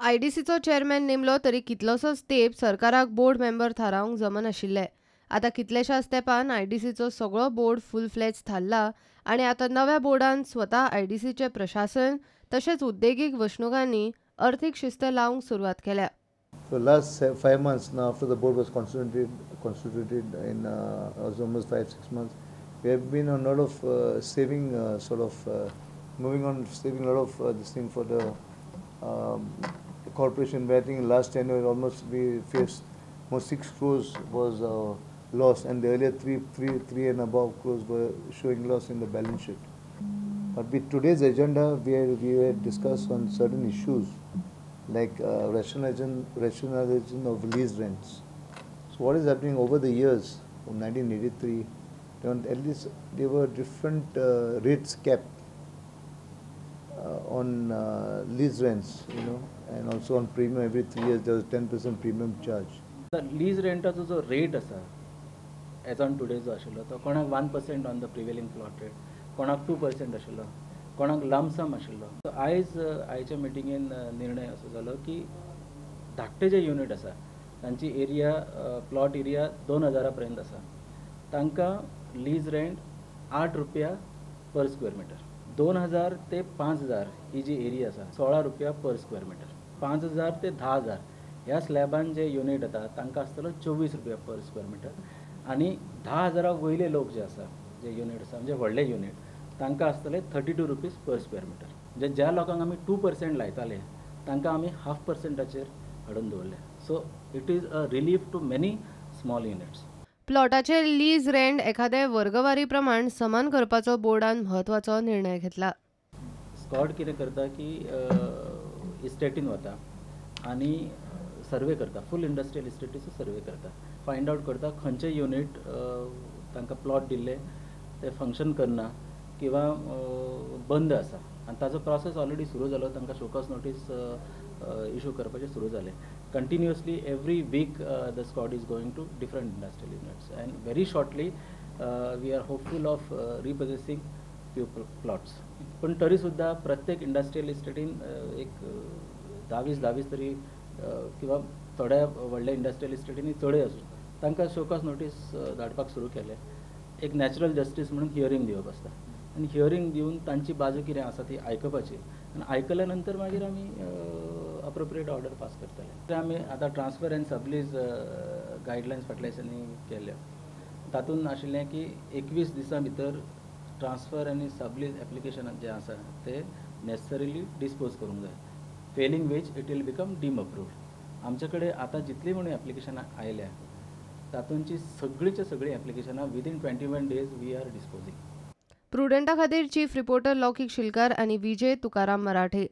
आयडीसीचो chairman नेमलो तरी कितलोसोच तेंप सरकाराक बोर्ड मेंबर थारावंक जमनाशिल्लें. आतां कितल्याशाच तेंपान आयडीसीचो सगळो बोर्ड फूल फ्लॅज थारला आनी आतां नव्या बोर्डान स्वता आयडीसीचें प्रशासन तशेंच उद्देगीक वसणुकांनी अर्थीक शिस्त लावंक सुरवात केल्या. So last 5 months now, after the board was constituted in was almost 5-6 months, we have been on a lot of saving, sort of moving on, saving a lot of this thing for the corporation. Where I think in last 10 years almost we faced more 6 crores was loss, and the earlier three and above crores were showing loss in the balance sheet. But with today's agenda, we had discussed on certain issues like rationalization of lease rents. So what is happening over the years from 1983, at least there were different rates kept on lease rents, and also on premium every 3 years there was 10% premium charge. Lease रेंटाचो जो rate आसा, as on today जो आशिल्लो, तो कोणाक 1% on the prevailing plot rate, कोणाक 2% आशिल्लो, कोणाक lump sum आशिल्लो. सो आयज आयच्या मिटिंगेन निर्णय असो जालो की धाकटे जे युनीट आसा, तांची एरिया, प्लॉट एरिया 2000 पर्यंत आसा, तांकां लीज रेंट 8 रुपया पर स्क्वेअर मिटर. 2000 ते 5000 ही जी एरिया आसा, 16 रुपया पर स्क्वेअर मिटर. 5000 ते 10,000 ह्या स्लॅबान जे युनीट येता, तांकां आसतलो 24 रुपया पर स्क्वेअर मिटर. आनी 10,000 वयले लोक जे आसा, जे युनीट आसा, म्हणजे व्हडले युनीट, तांकां आसतले ₹32 per square meter. म्हणजे ज्या लोकांक आमी 2% लायताले, तांकां आमी हाफ पर्संटाचेर हाडून दवरले. So it is a relief to many small units. प्लॉटाचे lease rent एखादे वर्गवारी प्रमाण समान करपाचो बोर्डान म्हत्वाचो निर्णय घेतला. स्कॉड कितें करता की इस्टेटीन वता आनी सर्वे करता, फूल इंडस्ट्रियल इस्टेटीचो सर्वे करता, फायंड आवट करता खंयचे युनीट तांकां प्लॉट दिल्ले ते फंक्शन करना किंवा बंद आसा. आनी ताजो प्रोसेस ऑलरेडी सुरू जालो. तांकां शोकॉज नोटीस इशू करपाचें सुरू जालें. Continuously every week the squad is going to different industrial units and very shortly we are hopeful of repossessing few plots. पण तरी सुद्दां प्रत्येक इंडस्ट्रियल इस्टेटीन एक 10-20 10-20 तरी किंवा थोड्या व्हडल्या इंडस्ट्रियल इस्टेटींनी चडय आसूं, तांकां शोकॉज नोटीस धाडपाक सुरू केलें. एक नॅचरल जस्टीस म्हणून हियरींग दिवप आसता आनी हियरींग दिवन तांची बाजू कितें आसा ती आयकपाची आनी आयकल्या नंतर मागीर आमी अप्रोप्रिएट ऑर्डर पास करतले. आमी आतां ट्रान्सफर अँड सबलीज गायडलायन्स फाटल्या दिसांनी केल्या. तातूंत आशिल्लें की 21 दिसां भितर ट्रान्सफर आनी सबलीज एप्लिकेशन जें आसा ते नेसेसरिली डिस्पोज करूंक जाय, failing which it will become deem approved. आमचे कडेन आतां जितलीं म्हणून एप्लिकेशनां आयल्या, तातूंची सगळींच्या सगळीं एप्लिकेशनां within 21 days we are disposing. प्रुडंटा खातीर चीफ रिपोर्टर लौकीक शिलकार आनी विजय तुकाराम मराठे.